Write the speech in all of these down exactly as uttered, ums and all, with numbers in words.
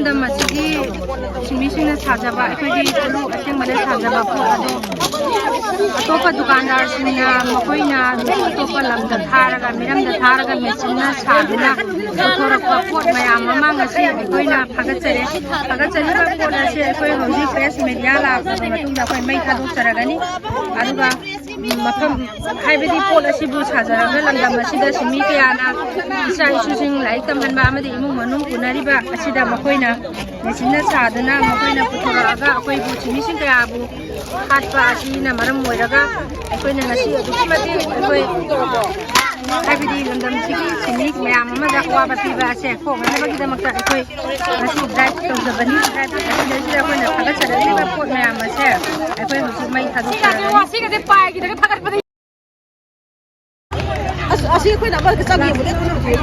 ꯂꯝꯗꯝ ꯑꯁꯤꯒꯤ ꯁꯤꯟꯃꯤꯁꯤꯡꯅ ꯁꯥꯖꯕ, ꯑꯩꯈꯣꯏꯒꯤ ꯐꯨꯔꯨꯞ ꯑꯁꯦꯡꯕꯅ ꯁꯥꯖꯕ ꯄꯣꯠ ꯑꯗꯨ ꯑꯇꯣꯞꯄ ꯗꯨꯀꯥꯟꯗꯥꯔꯁꯤꯡꯅ ꯃꯈꯣꯏꯅ ꯑꯇꯣꯞꯄ ꯂꯝꯗ ꯊꯥꯔꯒ, ꯃꯤꯔꯝꯗ ꯊꯥꯔꯒ ꯃꯦꯆꯤꯟꯅ ꯁꯥꯗꯨꯅ ꯄꯨꯊꯣꯔꯛꯄ ꯄꯣꯠ ꯃꯌꯥꯝ ꯑꯃ ꯉꯁꯤ ꯑꯩꯈꯣꯏꯅ ꯐꯒꯠꯆꯔꯦ꯫ ꯐꯒꯠꯆꯔꯤꯕ ꯄꯣꯠ ꯑꯁꯤ ꯑꯩꯈꯣꯏ ꯍꯧꯖꯤꯛ ꯄ꯭ꯔꯦꯁ ꯃꯦꯗꯤꯌꯥ ꯂꯥꯛꯂꯕ ꯃꯇꯨꯡꯗ ꯑꯩꯈꯣꯏ ꯃꯩ ꯊꯥꯗꯣꯛꯆꯔꯒꯅꯤ꯫ ꯑꯗꯨꯒ ꯃꯐꯝ, ꯍꯥꯏꯕꯗꯤ ꯄꯣꯠ ꯑꯁꯤꯕꯨ ꯁꯥꯖꯔꯒ ꯂꯝꯗꯝ ꯑꯁꯤꯗ ꯁꯤꯟꯃꯤ ꯀꯌꯥꯅ ꯏꯆꯥ ꯏꯁꯨꯁꯤꯡ ꯂꯥꯏꯔꯤꯛ ꯇꯝꯍꯟꯕ ꯑꯃꯗꯤ ꯏꯃꯨꯡ ꯃꯅꯨꯡ ꯄꯨꯅꯔꯤꯕ ꯑꯁꯤꯗ ꯃꯈꯣꯏꯅ ꯃꯦꯆꯤꯟꯅ ꯁꯥꯗꯨꯅ ꯃꯈꯣꯏꯅ ꯄꯨꯊꯣꯔꯛꯑꯒ ꯑꯩꯈꯣꯏꯕꯨ ꯁꯤꯟꯃꯤꯁꯤꯡ ꯀꯌꯥꯕꯨ ꯍꯥꯠꯄ ꯑꯁꯤꯅ ꯃꯔꯝ ꯑꯣꯏꯔꯒ ꯑꯩꯈꯣꯏꯅ ꯉꯁꯤ ꯑꯗꯨꯛꯀꯤ ꯃꯇꯤꯛ ꯑꯩꯈꯣꯏ, ꯍꯥꯏꯕꯗꯤ ꯂꯝꯗꯝꯁꯤꯒꯤ ꯁꯤꯟꯃꯤ ꯃꯌꯥꯝ ꯑꯃꯗ ꯑꯋꯥꯕ ꯄꯤꯕ ꯑꯁꯦ ꯀꯣꯛꯅꯅꯕꯒꯤꯗꯃꯛꯇ ꯑꯩꯈꯣꯏ ꯉꯁꯤ ꯗ꯭ꯔꯥꯏꯚ ꯇꯧꯖꯕꯅꯤ꯫ ꯗ꯭ꯔꯥꯏꯚ ꯑꯁꯤꯗꯩꯁꯤꯗ ꯑꯩꯈꯣꯏꯅ ꯊꯥꯒꯠꯆꯔꯛꯂꯤꯕ ꯄꯣꯠ ꯃꯌꯥꯝ ꯑꯁꯦ ꯑꯩꯈꯣꯏ ꯍꯧꯖꯤꯛ ꯃꯩ ꯊꯥꯗꯣꯛꯆꯔꯒꯅꯤ꯫ ꯑꯁꯤꯒꯗꯤ ꯄꯥꯏꯈꯤꯗꯒ ꯊꯥꯒꯠꯄꯗ ꯑꯁ, ꯑꯁꯤ ꯑꯩꯈꯣꯏꯅ ꯑꯃ ꯆꯪꯉꯦꯕꯨꯗꯤ ꯈꯪꯍꯧꯗꯦ꯫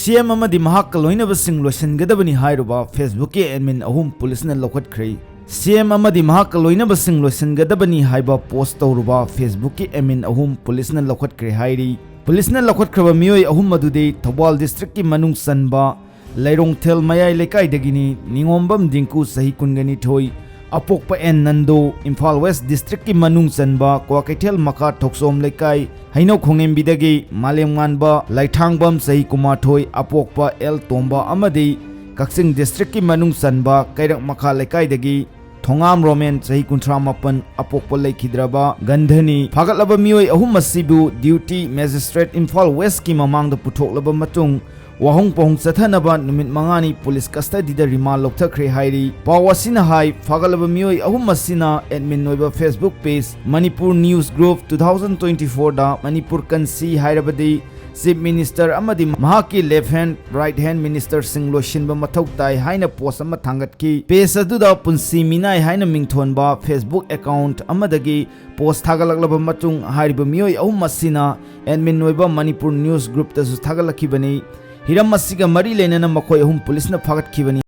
ꯁꯤꯑꯦꯝ ꯑꯃꯗꯤ ꯃꯍꯥꯛꯀ ꯂꯣꯏꯅꯕꯁꯤꯡ ꯂꯣꯏꯁꯤꯟꯒꯗꯕꯅꯤ ꯍꯥꯏꯔꯨꯕ Facebookꯀꯤ admin ꯑꯍꯨꯝ ꯄꯨꯂꯤꯁꯅ ꯂꯧꯈꯠꯈ꯭ꯔꯦ꯫ ꯁꯤꯑꯦꯝ ꯑꯃꯗꯤ ꯃꯍꯥꯛꯀ ꯂꯣꯏꯅꯕꯁꯤꯡ ꯂꯣꯏꯁꯤꯟꯒꯗꯕꯅꯤ ꯍꯥꯏꯕ post ꯇꯧꯔꯨꯕ Facebookꯀꯤ admin ꯑꯍꯨꯝ ꯄꯨꯂꯤꯁꯅ ꯂꯧꯈꯠꯈ꯭ꯔꯦ ꯍꯥꯏꯔꯤ꯫ ꯄꯨꯂꯤꯁꯅ ꯂꯧꯈꯠꯈ꯭ꯔꯕ ꯃꯤꯑꯣꯏ ꯑꯍꯨꯝ ꯑꯗꯨꯗꯤ ꯊꯧꯕꯥꯜ districtꯀꯤ ꯃꯅꯨꯡ ꯆꯟꯕ ꯂꯩꯔꯣꯡꯊꯦꯜ ꯃꯌꯥꯏ ꯂꯩꯀꯥꯏꯗꯒꯤꯅꯤ꯫ ꯅꯤꯉꯣꯝꯕꯝ ꯗꯤꯡꯀꯨ, ꯆꯍꯤ ꯀꯨꯟꯒ ꯅꯤꯊꯣꯏ, ꯑꯄꯣꯛꯄ ꯑꯦꯟ ꯅꯟꯗꯣ, ꯏꯝꯐꯥꯜ West districtꯀꯤ ꯃꯅꯨꯡ ꯆꯟꯕ ꯀ꯭ꯋꯥꯀꯩꯊꯦꯜ ꯃꯈꯥ ꯊꯣꯛꯆꯣꯝ ꯂꯩꯀꯥꯏ ꯍꯩꯅꯧ ꯈꯣꯡꯉꯦꯝꯕꯤꯗꯒꯤ ꯃꯥꯂꯦꯝꯉꯥꯟꯕ ꯂꯩꯊꯥꯡꯕꯝ, ꯆꯍꯤ ꯀꯨꯟꯃꯥꯊꯣꯏ, ꯑꯄꯣꯛꯄ ꯑꯦꯜ ꯇꯣꯝꯕ ꯑꯃꯗꯤ ꯀꯛꯆꯤꯡ districtꯀꯤ ꯃꯅꯨꯡ ꯆꯟꯕ ꯀꯩꯔꯛ ꯃꯈꯥ ꯂꯩꯀꯥꯏꯗꯒꯤ ꯊꯣꯉꯥꯝ ꯔꯣꯃꯦꯟ, ꯆꯍꯤ ꯀꯨꯟꯊ꯭ꯔꯥ ꯃꯥꯄꯟ, ꯑꯄꯣꯛꯄ ꯂꯩꯈꯤꯗ꯭ꯔꯕ ꯒꯟꯙꯅꯤ꯫ ꯐꯥꯒꯠꯂꯕ ꯃꯤꯑꯣꯏ ꯑꯍꯨꯝ ꯑꯁꯤꯕꯨ duty magistrate ꯏꯝꯐꯥꯜ Westꯀꯤ ꯃꯃꯥꯡꯗ ꯄꯨꯊꯣꯛꯂꯕ ꯃꯇꯨꯡ, ꯋꯥꯍꯪ ꯄꯥꯎꯍꯪ ꯆꯠꯊꯅꯕ ꯅꯨꯃꯤꯠ ꯃꯉꯥꯅꯤ ꯄꯨꯂꯤꯁ custody ꯗ remand ꯂꯧꯊꯈ꯭ꯔꯦ ꯍꯥꯏꯔꯤ꯫ ꯄꯥꯎ ꯑꯁꯤꯅ ꯍꯥꯏ, ꯐꯥꯒꯠꯂꯕ ꯃꯤꯑꯣꯏ ꯑꯍꯨꯝ ꯑꯁꯤꯅ admin ꯑꯣꯏꯕ Facebook page Manipur News Group two thousand twenty-four ꯗ ꯃꯅꯤꯄꯨꯔ ꯀꯟꯁꯤ ꯍꯥꯏꯔꯕꯗꯤ Chief Minister ꯑꯃꯗꯤ ꯃꯍꯥꯛꯀꯤ left hand, right hand ministerꯁꯤꯡ ꯂꯣꯏꯁꯤꯟꯕ ꯃꯊꯧ ꯇꯥꯏ ꯍꯥꯏꯅ post ꯑꯃ ꯊꯥꯡꯒꯠꯈꯤ꯫ Page ꯑꯗꯨꯗ ꯄꯨꯟꯁꯤ ꯃꯤꯅꯥꯏ ꯍꯥꯏꯅ ꯃꯤꯡꯊꯣꯟꯕ Facebook account ꯑꯃꯗꯒꯤ post ꯊꯥꯒꯠꯂꯛꯂꯕ ꯃꯇꯨꯡ, ꯍꯥꯏꯔꯤꯕ ꯃꯤꯑꯣꯏ ꯑꯍꯨꯝ ꯑꯁꯤꯅ admin ꯑꯣꯏꯕ Manipur News Groupꯇꯁꯨ ꯊꯥꯒꯠꯂꯛꯈꯤꯕꯅꯤ꯫ ꯍꯤꯔꯝ ꯑꯁꯤꯒ ꯃꯔꯤ ꯂꯩꯅꯅ ꯃꯈꯣꯏ ꯑꯍꯨꯝ ꯄꯨꯂꯤꯁꯅ ꯐꯥꯒꯠꯈꯤꯕꯅꯤ꯫